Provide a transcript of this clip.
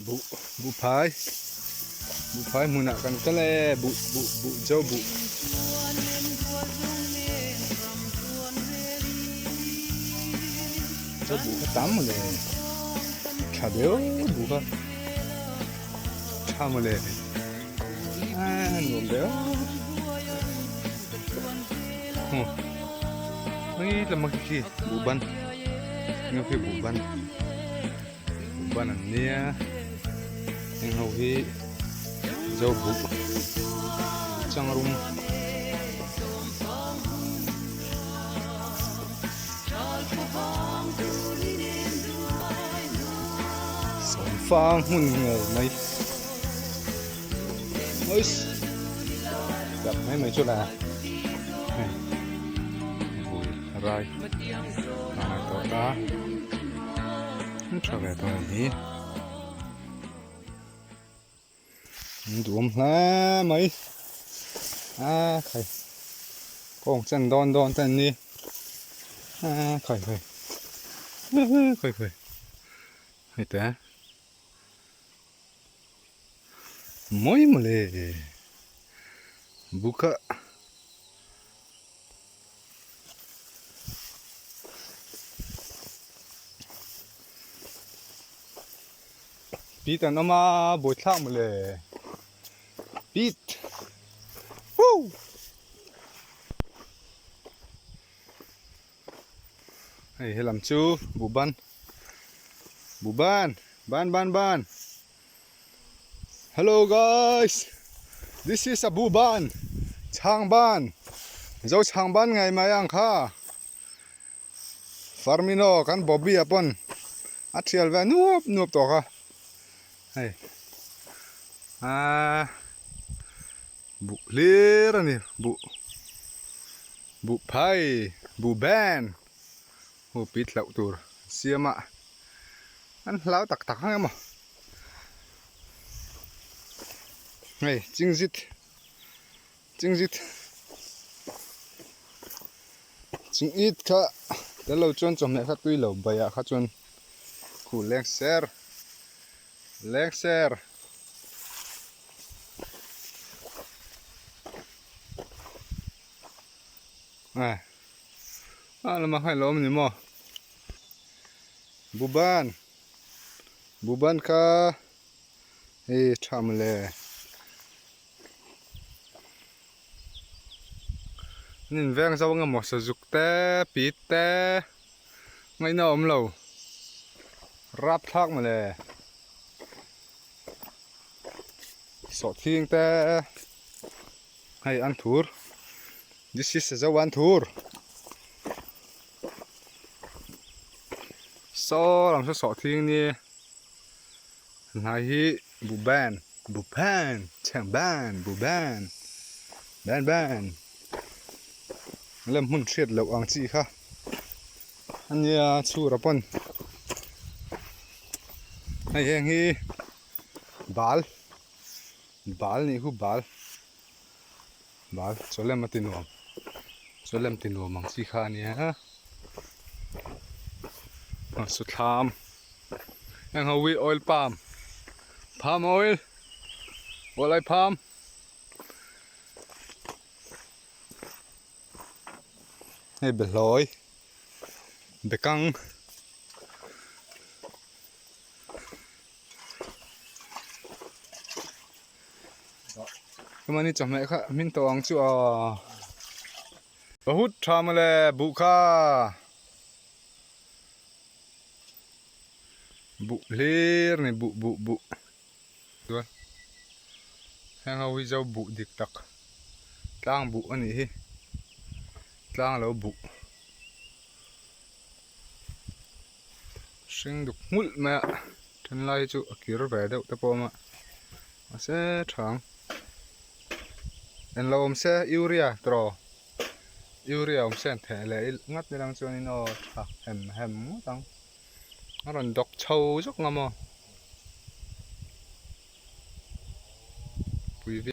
Buh buhphai buhphai hmunah kan kal e buh buh buh zo buh. Zo buh kha tam mawle tha deuh buh kha tha mawle a nuam deuh hmu hei lamah khi khi buh ban heng khi buh ban. Ban an nia heng ho hi zo buk changrum sawmfang hmun ngei mai ois chak mai mai chu la hei vui rai a ngai tawh ta. Tha ve tawh hi. An duhawm hle mai. A khai. Kawng chen dawn dawn te an ni. A khai khai. Khai khai. Hei te. Mawi mawle. Bukha. Pit an awm a buaithlak mawle pit woo hei helam chu buhban buhban ban ban ban. Hello guys this is a buban chhangban zo chhangban ngei mai ang kha Farmino kan Bobby a pawn a thial ve nuap nuap tawh kha hei aaa buh hlir a ni buh buh phai buh ban hu pit hlauh tur siam a. An hlau tak tak ang emaw hei chingzit chingzit chingit kha tel lo chuan chawhmeh kha tui lo baiah kha chuan khu leng ser leng ser a lamah khan ilo awm a ni maw. Buban buban kha hei tha mawle an in veng zo ang emaw sazuk te pit te ngaihna a awm lo rapthlak mawle sawhthing te hei an thur this is a zo an thur. Saw lam saw sawh thing ni hnai hi buh ban buh ban chheng ban buh ban ban ban lem hmun hriat loh ang chi kha ania chhura pawn hei heng hi bal bal nih khu bal. Bal chawlem a ti nuam chawlem ti nuam ang chi kha a nia a su thlam heng ho hi oil palm palm oil oil palm hei behlawi bekang. Chumani chawhmeh kha hmin tawh ang chu aw bahut tha mawle buh kha buh hlir a ni buh buh buh chuan heng ho hi zo buh dik tak tlang buh a nih hi tlang lo buh hring duk nghulh mai a then lai hi chu a kir ve deuh te pawh a awm a mahse tha ang englo awm se urea tawh urea awm se an theh leh ngat nilang chuanin aw tha hem hem ngawt ang a rawn dawk chho zawk ang maw pui viau.